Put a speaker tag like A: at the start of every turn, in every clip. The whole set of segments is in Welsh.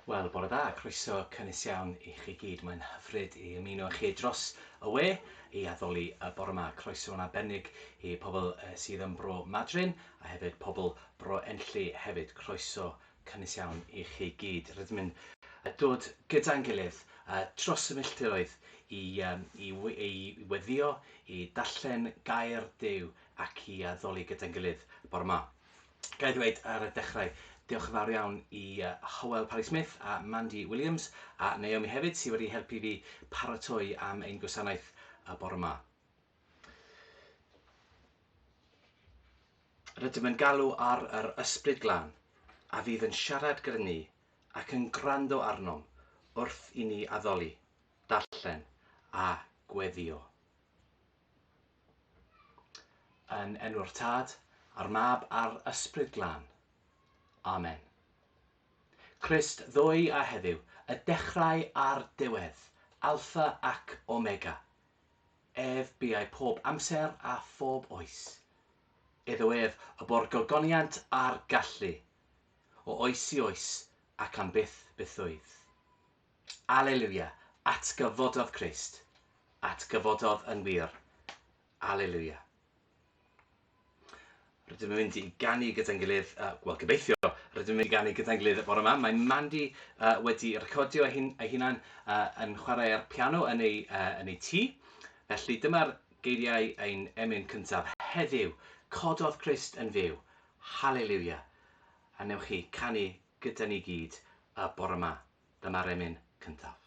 A: Wel, bore da, croeso cynnes iawn i chi gyd. Mae'n hyfryd i ymuno â chi dros y we i addoli y bore yma. Croeso yn arbennig i pobl sydd yn Bro Madryn a hefyd pobl Bro Enlli hefyd. Croeso cynnes iawn i chi gyd. Rydym yn dod gyda'n gilydd dros y milltiroedd i, i, i weddio, i darllen gair Duw ac i addoli gyda'n gilydd bore yma. Ga i ddweud ar y dechrau, diolch yn fawr iawn i Hywel Parry Smith a Mandy Williams a Naomi hefyd sydd wedi helpu fi paratoi am ein gwasanaeth y bore yma. Rydym yn galw ar yr Ysbryd Glân a fydd yn siarad gyda ni ac yn gwrando arnom wrth i ni addoli, darllen a gweddio. Yn enw'r Tad, a'r Mab, a'r Ysbryd Glân. Amen. Crist ddoe a heddiw, y dechrau a'r diwedd, Alpha ac Omega. Ef biau pob amser a phob oes. Iddo ef y bo'r gogoniant a'r gallu, o oes i oes ac am byth bythoedd. Alleluia, atgyfododd Crist, atgyfododd yn wir. Alleluia. Rydym yn mynd i ganu gyda'n gilydd, wel gobeithio, rydym yn mynd i ganu gyda'n gilydd y bore yma. Mae Mandy wedi recordio ei, hun, ei hunan yn chwarae'r piano yn ei, yn ei tŷ. Felly dyma'r geiriau ein emyn cyntaf heddiw. Cododd Crist yn fyw. Hallelujah. A newch chi canu gyda ni gyd y bore yma. Dyma'r emyn cyntaf.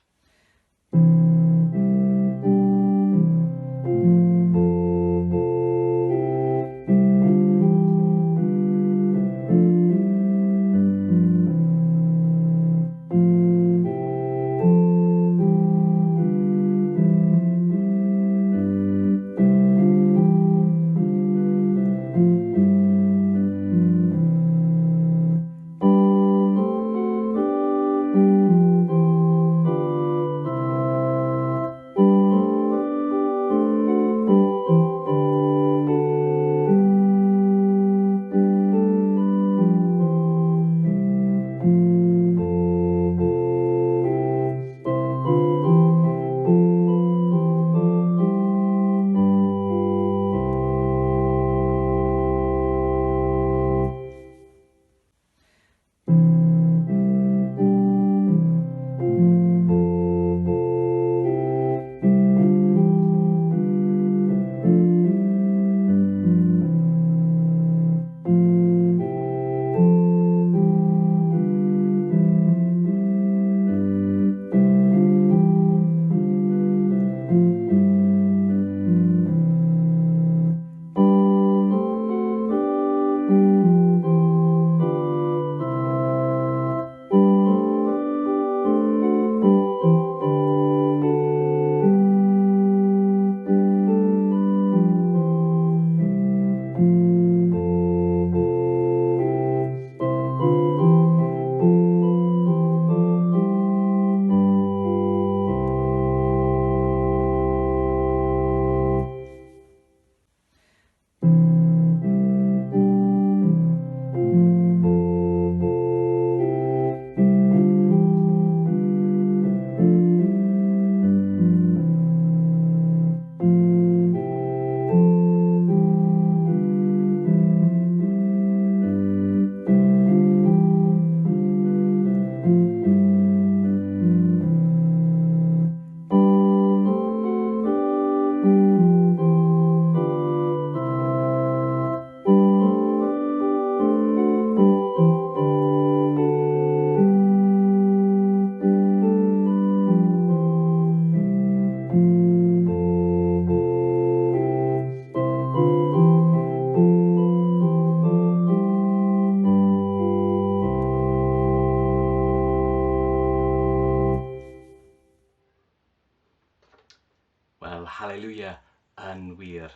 A: Wel, haleluia yn wir.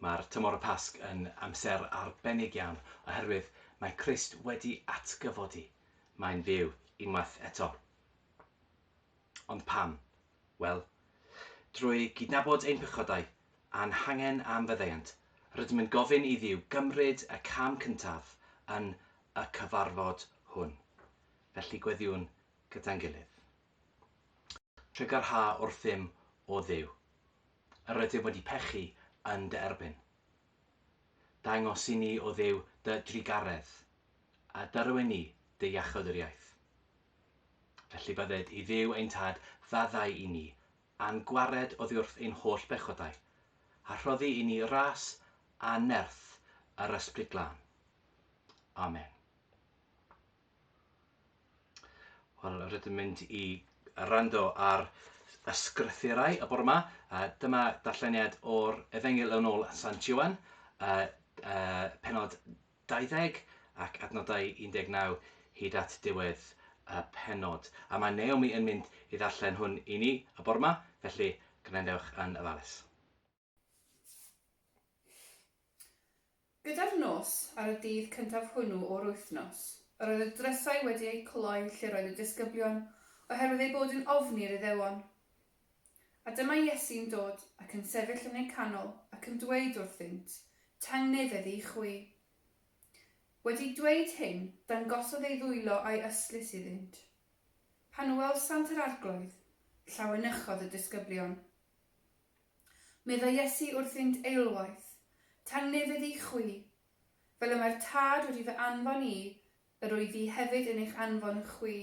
A: Mae'r tymor y Pasg yn amser arbennig iawn oherwydd mae Crist wedi atgyfodi. Mae'n fyw unwaith eto. Ond pam? Wel, drwy gydnabod ein pechodau a'n hangen am faddeuant, rydym yn gofyn i Dduw gymryd y cam cyntaf yn y cyfarfod hwn. Felly gweddiwn gyda'n gilydd. Trugarha wrthym o Dduw, yr ydym wedi pechu yn dy erbyn. Dangos i ni o Dduw dy drugaredd, a dyrwyn ni dy iachawdwriaeth. Felly bydded i Dduw ein tad faddau i ni, a'n gwared oddi wrth ein holl bechodau, a rhoddi i ni ras a nerth yr Ysbryd Glân. Amen. Wel, rydym mynd i rando ar ysgrythurau y bore yma. Dyma darlleniad o'r Efengyl yn ôl Sant Ioan, penod 20 ac adnodau 19 hyd at diwedd y pennod. A mae Naomi yn mynd i ddarllen hwn i ni y bore yma, felly gwrandewch yn ofalus.
B: Gyda'r nos, ar y dydd cyntaf hwnnw o'r wythnos, yr oedd y drysau wedi eu cloi lle roedd y disgyblion, oherwydd eu bod yn ofni'r Iddewon. A dyma Iesu'n dod ac yn sefyll yn eu canol ac yn dweud wrthynt, Tangnefedd i chwi. Wedi dweud hyn, dangosodd ei ddwylo a'i ystlys iddynt. Pan welsant yr Arglwydd, llawenychodd y disgyblion. Meddai Iesu wrthynt eilwaith, Tangnefedd i chwi, fel y mae'r Tad wedi fy anfon i, yr wyf fi hefyd yn eich anfon chwi.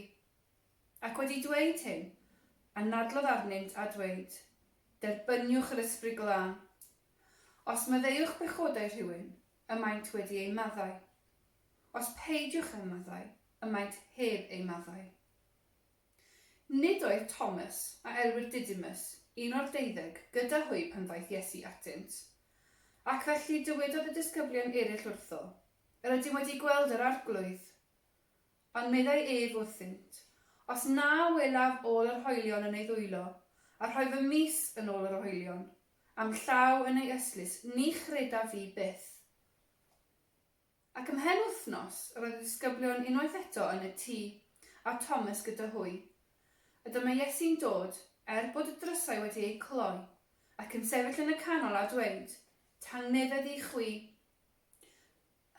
B: Ac wedi dweud hyn, anadlodd arnynt a dweud, Derbyniwch yr Ysbryd Glân. Os maddeuwch bechodau rhywun, y maent wedi eu maddau. Os peidiwch â maddau, y maent heb eu maddau. Nid oedd Thomas, a elwir Didymus, un o'r deuddeg, gyda hwy pan ddaeth Iesu atynt. Ac felly dywedodd y disgyblion eraill wrtho, Yr ydym wedi gweld yr Arglwydd. Ond meddai ef wrthynt, Os na welaf ôl yr hoelion yn ei ddwylo, a rhoi fy mys yn ôl yr hoelion, a'm llaw yn ei ystlys, ni chredaf fi byth. Ac ymhen wythnos, yr oedd y disgyblion unwaith eto yn y tŷ, a Thomas gyda hwy. A dyma Iesu'n dod, er bod y drysau wedi eu cloi, ac yn sefyll yn y canol a dweud, Tangnefedd i chwi.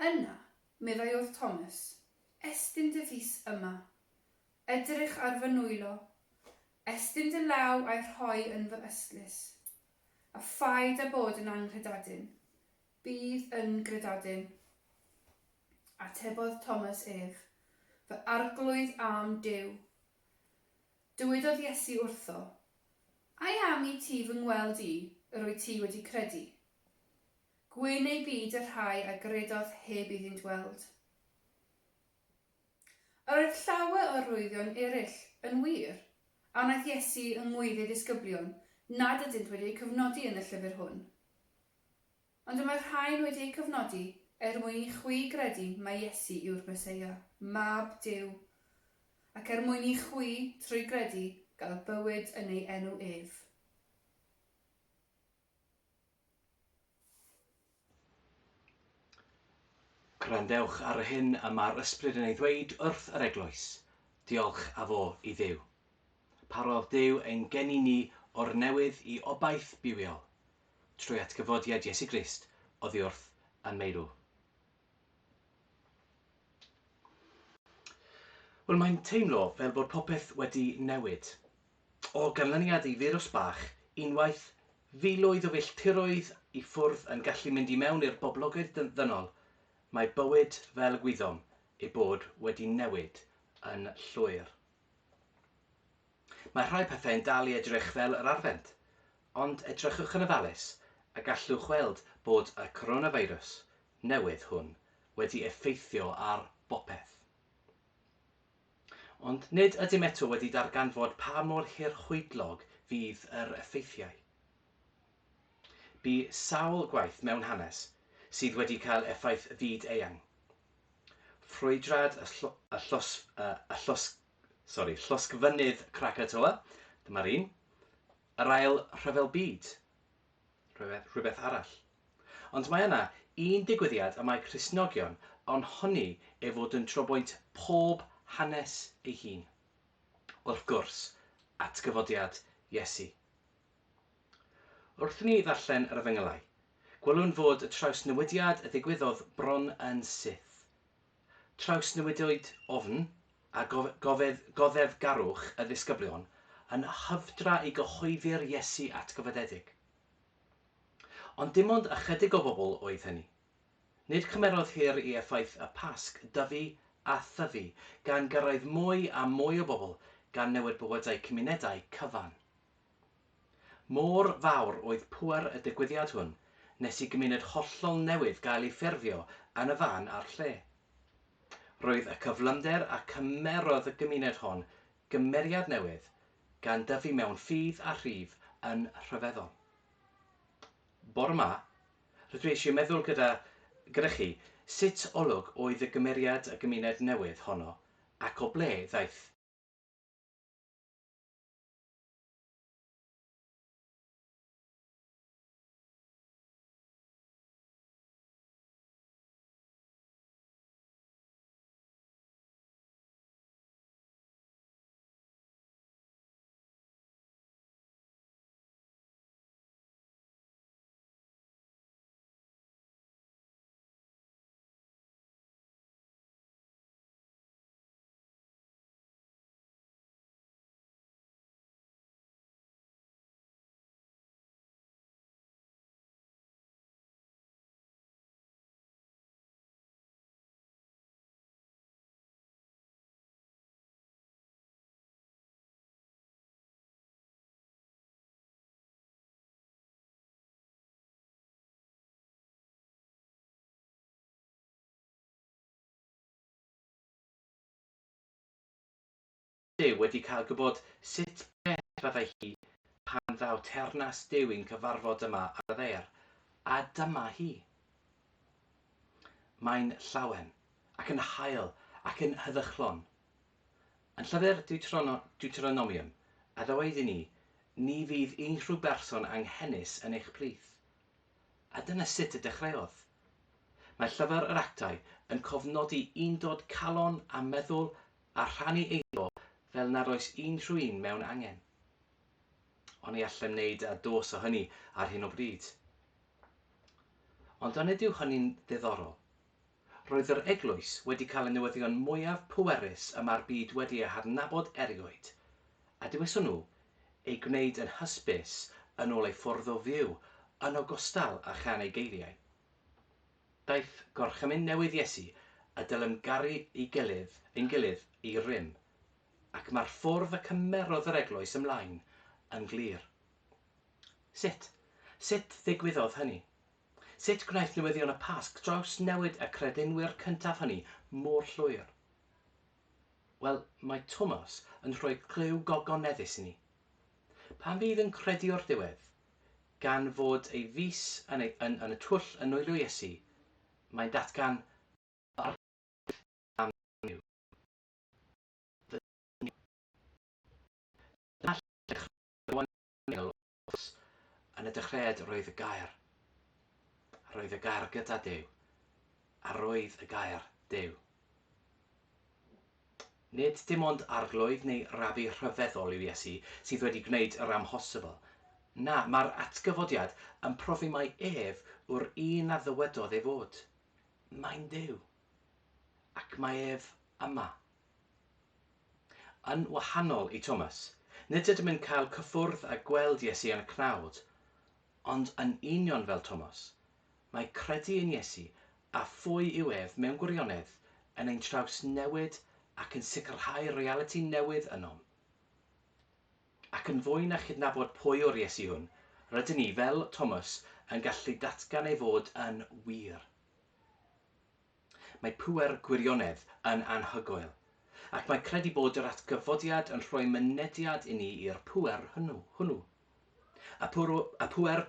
B: Yna, meddai wrth Thomas, Estyn dy fys yma. Edrych ar fy nwylo. Estyn dy law a'i rhoi yn fy ystlys. A phaid â bod yn anghredadun. Bydd yn gredadun. Atebodd Thomas ef, Fy Arglwydd a'm Duw. Dywedodd Iesu wrtho, Ai am i ti fy ngweld i yr wyt ti wedi credu? Gwyn eu byd y rhai a gredodd heb iddynt weld. Yr oedd llawer o arwyddion eraill, yn wir, a wnaeth Iesu yng ngwydd ei ddisgyblion nad ydynt wedi eu cofnodi yn y llyfr hwn. Ond y mae'r rhain wedi eu cofnodi er mwyn i chwi gredu mai Iesu yw'r Meseia, Mab Duw, ac er mwyn i chwi, trwy gredu, gael bywyd yn ei enw ef.
A: Gwrandewch ar yr hyn y mae'r Ysbryd yn ei ddweud wrth yr eglwys, Diolch a fo i Dduw. Parodd Duw ein geni ni o'r newydd i obaith bywiol, trwy atgyfodiad Iesu Grist oddi wrth y meirw. Wel, mae'n teimlo fel bod popeth wedi newid. O ganlyniad i firws bach, unwaith, filoedd o filltiroedd i ffwrdd yn gallu mynd i mewn i'r boblogaeth ddynol, mae bywyd fel y gwyddom ei bod wedi newid yn llwyr. Mae rhai pethau'n dal i edrych fel yr arfent, ond edrychwch yn ofalus a gallwch weld bod y coronavirus newydd hwn wedi effeithio ar bopeth. Ond nid ydym eto wedi darganfod pa mor hirhoedlog fydd yr effeithiau. Bu sawl gwaith mewn hanes sydd wedi cael effaith fyd eang. Ffrwydrad y, llo, y, llos, y, y llos, sorry, llosgfynydd Krakatoa, dyma'r un. Yr Ail Rhyfel Byd, rhywbeth, rhywbeth arall. Ond mae yna un digwyddiad y mae Cristnogion yn honni ei fod yn trobwynt pob hanes ei hun. Wrth gwrs, atgyfodiad Iesu. Wrth i ni ddarllen yr Efengylau, gwelwn fod y trawsnewidiad y ddigwyddodd bron yn syth. Trawsnewidiwyd ofn, a goddefgarwch y ddisgyblion yn hyfdra i gyhoeddi'r Iesu atgyfodedig. Ond dim ond ychydig o bobl oedd hynny. Nid cymerodd hir i effaith y Pasg dyfu a thyfu, gan gyrraedd mwy a mwy o bobl gan newid bywydau cymunedau cyfan. Mor fawr oedd pŵer y digwyddiad hwn nes i gymuned hollol newydd gael ei ffurfio yn y fan a'r lle. Roedd y cyflymder a cymerodd y gymuned hon gymeriad newydd gan dyfu mewn ffydd a rhif yn rhyfeddol. Bore 'ma, rydw i eisiau meddwl gyda chi sut olwg oedd y gymeriad y gymuned newydd honno ac o ble ddaeth Duw wedi cael gwybod sut beth fyddai hi pan ddaw teyrnas Duw i'n cyfarfod yma ar y ddaear, a dyma hi. Mae'n llawen, ac yn hael, ac yn heddychlon. Yn llyfr Deuteronomium, a ddweud i ni, ni fydd unrhyw berson anghenus yn eich plith. A dyna sut y dechreuodd. Mae llyfr yr Actau yn cofnodi undod calon a meddwl a rhannu eiddo fel nad oes unrhyw un mewn angen. Ond ni allem wneud a dos o hynny ar hyn o bryd. Ond onid yw hynny'n ddiddorol? Roedd yr eglwys wedi cael y newyddion mwyaf pwerus y mae'r byd wedi eu hadnabod erioed, a dewison nhw ei gwneud yn hysbys yn ôl eu ffordd o fyw yn ogystal â chan eu geiriau. Daeth gorchymyn newydd Iesu y dylem garu ei gilydd, ein gilydd i rym, ac mae'r ffordd y cymerodd yr eglwys ymlaen yn glir. Sut? Sut ddigwyddodd hynny? Sut gwnaeth newyddion y Pasg drawsnewid y credinwyr cyntaf hynny mor llwyr? Wel, mae Thomas yn rhoi clyw gogoneddus i ni. Pan fydd yn credu o'r diwedd, gan fod ei fys yn, ei, yn, yn y twll yn nwylo Iesu, mae'n datgan am Dduw. Yn y dechreuad roedd y gair. Roedd y gair gyda Duw. A roedd y gair Duw. Nid dim ond arglwydd neu rabi rhyfeddol yw Iesu sydd wedi gwneud yr amhosibl. Na, mae'r atgyfodiad yn profi mai ef yw'r un a ddywedodd ei fod. Mae'n Dduw. Ac mae ef yma. Yn wahanol i Thomas, nid ydym yn cael cyffwrdd a gweld Iesu yn y cnawd, ond yn union fel Thomas, mae credu yn Iesu a phwy yw ef mewn gwirionedd yn ein trawsnewid ac yn sicrhau realiti newydd ynom. Ac yn fwy na chydnabod pwy o'r Iesu hwn, rydyn ni, fel Thomas, yn gallu datgan ei fod yn wir. Mae pŵer gwirionedd yn anhygoel, ac mae credu bod yr atgyfodiad yn rhoi mynediad i ni i'r pŵer hwnnw. A pŵer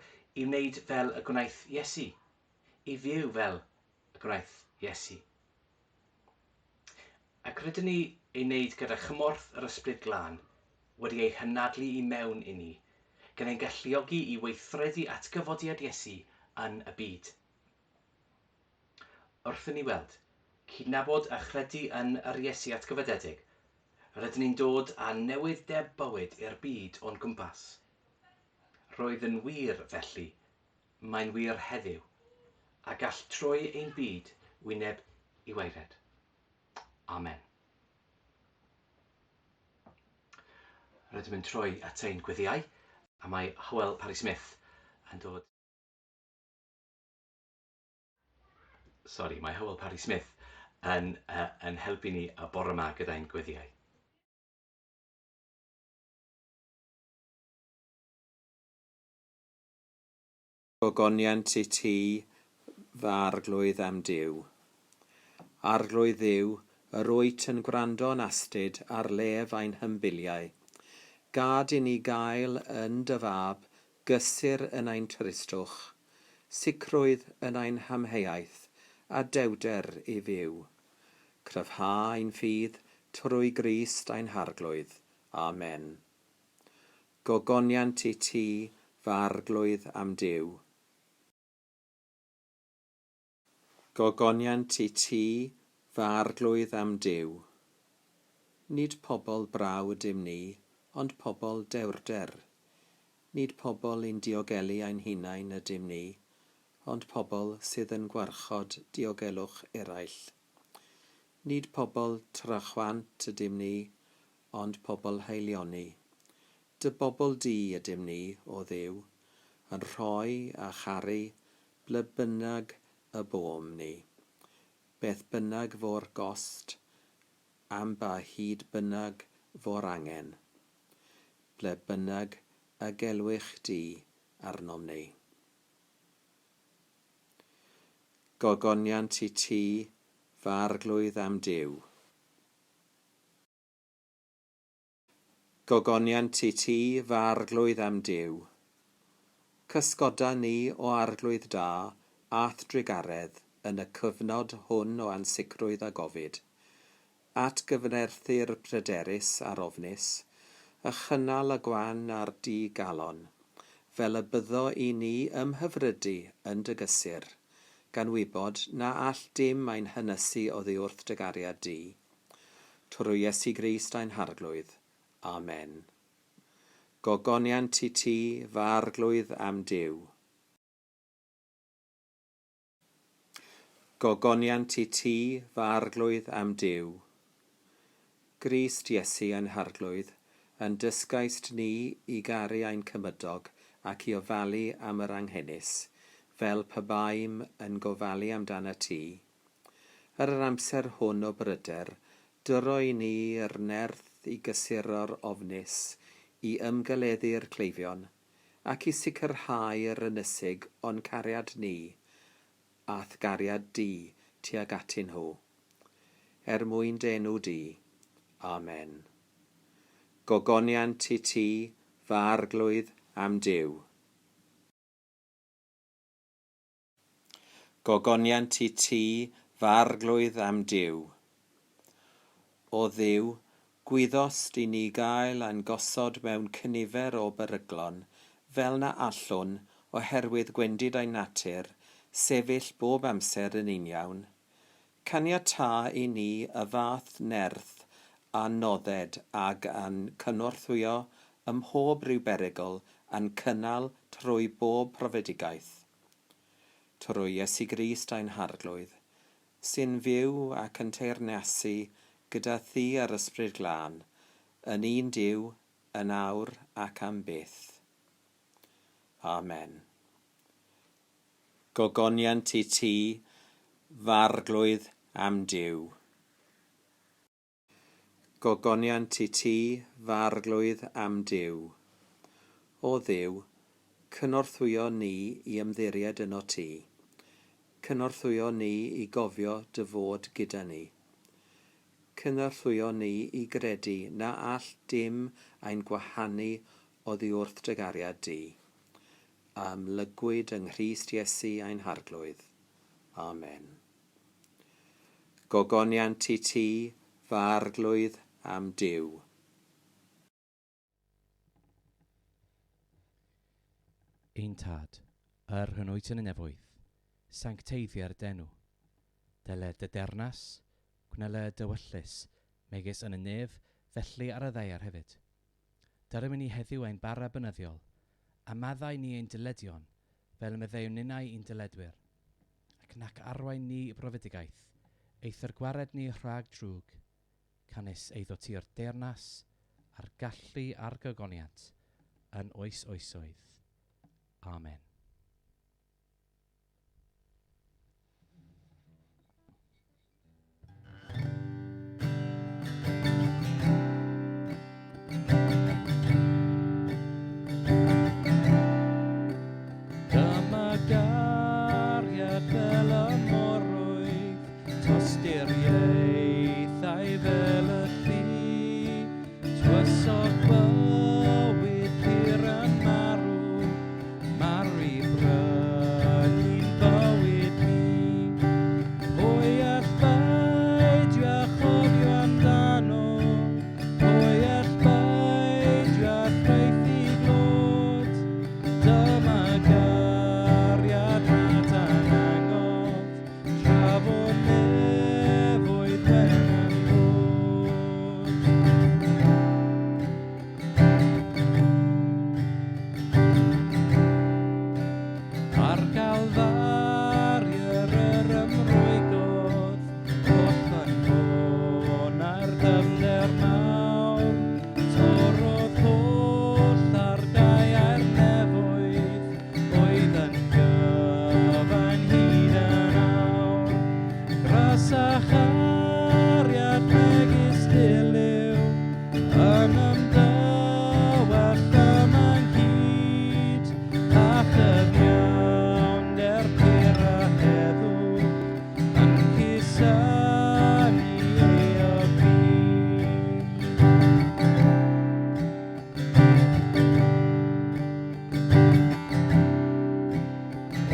A: i wneud fel y gwnaeth Iesu, i fyw fel y gwnaeth Iesu. Ac rydyn ni ei wneud gyda chymorth yr Ysbryd Glân wedi ei hynadlu i mewn i ni, gan ein galluogi i weithredu atgyfodiad Iesu yn y byd. Wrth i ni weld, cydnabod a chredu yn yr Iesu atgyfodedig, rydyn ni'n dod â newydd-deb bywyd i'r byd o'n gwmpas. Roedd yn wir felly, mae'n wir heddiw, a gall troi ein byd wyneb i waered. Amen. Rydym yn troi at ein gweddiau, a mae Hywel Parry-Smith yn dod. Sori, mae Hywel Parry-Smith yn helpu ni y bore yma gyda'n gweddiau.
C: Gogoniant i ti, fy arglwydd am Duw. Arglwydd Dduw, yr wyt yn gwrando'n astud ar lef ein hymbiliau. Gad i ni gael yn dy fab gysur yn ein tristwch, sicrwydd yn ein hamheuaeth, a dewder i fyw. Cryfha ein ffydd trwy Grist ein harglwydd. Amen. Gogoniant i ti, fy arglwydd am Duw. Gogoniant i ti, fy arglwydd am Duw. Nid pobl braw ydym ni, ond pobl dewrder. Nid pobl i'n diogelu ein hunain ydym ni, ond pobl sydd yn gwarchod diogelwch eraill. Nid pobl trachwant ydym ni, ond pobl haelioni. Dy bobl di ydym ni, o Dduw, yn rhoi a charu ble bynnag y bôm ni. Beth bynnag fo'r gost, am ba hyd bynnag fo'r angen. Ble bynnag y gelwich di arnom ni. Gogoniant i ti, fy arglwydd am Duw. Gogoniant i ti, fy arglwydd am Duw. Cysgoda ni o arglwydd da, a'th drugaredd yn y cyfnod hwn o ansicrwydd a gofid. Atgyfnerthu'r pryderus a'r ofnus, a chynnal y gwan a'r digalon, fel y byddo i ni ymhyfrydu yn dy gysur, gan wybod na all dim ein hynysu oddi wrth dy gariad di. Trwy Iesu Grist ein harglwydd. Amen. Gogoniant i ti, fy arglwydd am Duw. Gogoniant i ti, fy arglwydd am Duw. Grist Iesu ein harglwydd, yn dysgaist ni i garu ein cymydog ac i ofalu am yr anghenus, fel pe baem yn gofalu amdano ti. Ar yr amser hwn o bryder, dyro i ni yr nerth i gysuro'r ofnus, i ymgeleddu'r cleifion, ac i sicrhau yr ynysig o'n cariad ni, a'th gariad di tuag atyn nhw. Er mwyn dy enw di. Amen. Gogoniant i ti, fy arglwydd am Duw. Gogoniant i ti, fy arglwydd am Duw. O Dduw, gwyddost i ni gael ein gosod mewn cynifer o beryglon, fel na allwn, oherwydd gwendid ein natur, sefyll bob amser yn uniawn. Caniatâ i ni y fath nerth a nodded ag a'n cynorthwyo ym mhob rhyw berygl a'n cynnal trwy bob profedigaeth. Trwy Iesu Grist ein harglwydd, sy'n fyw ac yn teyrnasu gyda thi a'r Ysbryd Glân, yn un Duw, yn awr ac am byth. Amen. Gogoniant i ti, fy arglwydd am Duw. Gogoniant i ti, fy arglwydd am Duw. O Dduw, cynorthwyo ni i ymddiried yno ti. Cynorthwyo ni i gofio dy fod gyda ni. Cynorthwyo ni i gredu na all dim ein gwahanu oddi wrth dy gariad di. A amlygwyd yng Nghrist Iesu ein harglwydd. Amen. Gogoniant i ti, fy arglwydd am Duw.
A: Ein tad, yr hwn wyt yn y nefoedd, sancteiddier d'enw. Dyle dy dernas, gwnele dywyllys, megis yn y nef, felly ar y ddaear hefyd. Dyrym i ni heddiw ein bara bynyddiol, a maddau ni ein dyledion, fel y meddeuwn ninnau i'n dyledwyr. Ac nac arwain ni i brofedigaeth, eithr gwared ni rhag drwg, canys eiddo ti'r deyrnas, a'r gallu a'r gogoniant yn oes oesoedd. Amen. Dyma gariad fel y morwydd, tosturiaethau fel y llu, tywysog bywyd pur yn marw, marw i brynu'n bywyd ni. Pwy all beidio â chofio amdano? Pwy all beidio â thraethu glod? Dyma gariad rhad anangof, tra fo nefoedd wen yn dod. Ar Galfari yr ymrwygodd, holl yn ffôn a'r dyfnder mawr, torrodd holl argaeau'r nefoedd, oedd yn gyfan hyd yn awr. Gras a chariad megis dilyw, yn ymdywallt yma'n hyd, a chyfiawnder pur a heddwch, yn cusanu euog byd.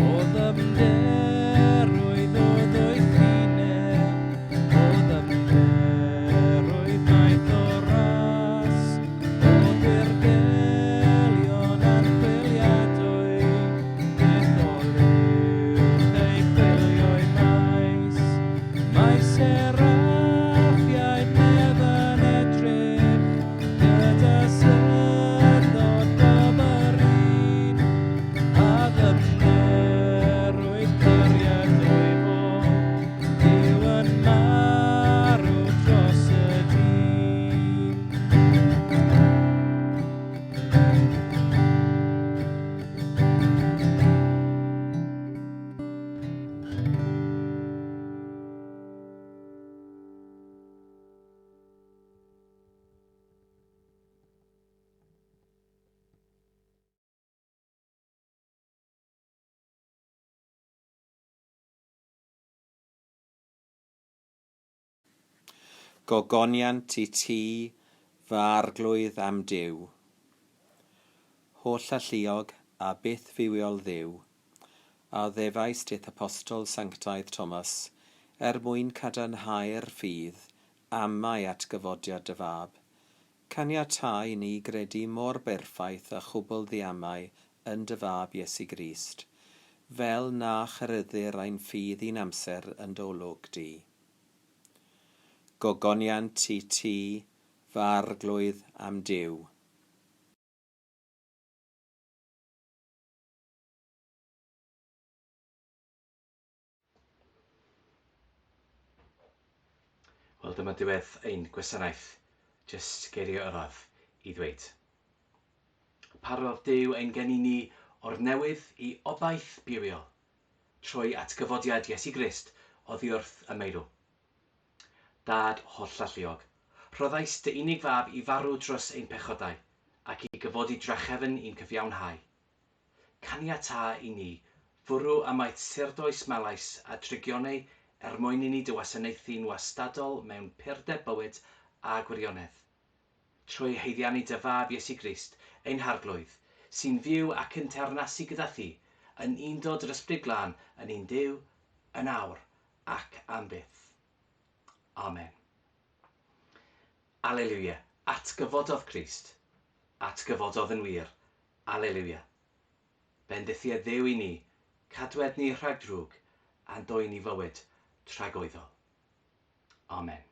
A: O ddyfnderoedd o ddoethineb, o ddyfnderoedd maith o ras, o ddirgelion archwiliadwy, bythol uwch ei chwilio'i maes. Mae seraffiaid nef yn edrych, gyda syndod bob yr un, a ddyfnderoedd cariad dwyfol, Duw yn marw dros y dyn.
C: Gogoniant i ti, fy arglwydd am Duw. Holl alluog a byth fywiol Dduw, a ddefais dith apostol sanctaidd Thomas, er mwyn cadarnhau'r ffydd, amau atgyfodiad dy fab, caniatáu i ni gredu mor berffaith a chwbl ddiamau yn dy fab Iesu Grist, fel na cheryddir ein ffydd un amser yn dy olwg di. Gogoniant i ti, fy arglwydd am Duw.
A: Wel, dyma diwedd ein gwasanaeth. Jyst geiriau olaf i ddweud. Parodd Duw ein geni ni o'r newydd i obaith bywiol, trwy atgyfodiad Iesu Grist oddi wrth y meirw. Dad hollalluog, rhoddais dy unig fab i farw dros ein pechodau ac i gyfodi drachefn i'n cyfiawnhau. Caniatâ i ni fwrw ymaith surdoes malais a drygionau er mwyn i ni dy wasanaethu'n wastadol mewn purdeb bywyd a gwirionedd. Trwy haeddiannu dy fab Iesu Grist, ein harglwydd, sy'n fyw ac yn teyrnasu gyda thi, yn undod yr Ysbryd Glân, yn un Duw, yn awr ac am byth. Amen. Alleluia. Atgyfododd Crist. Atgyfododd yn wir. Alleluia. Bendithiad Dduw i ni, cadwed ni rhag drwg, a'n dwyn i fywyd tragwyddol. Amen.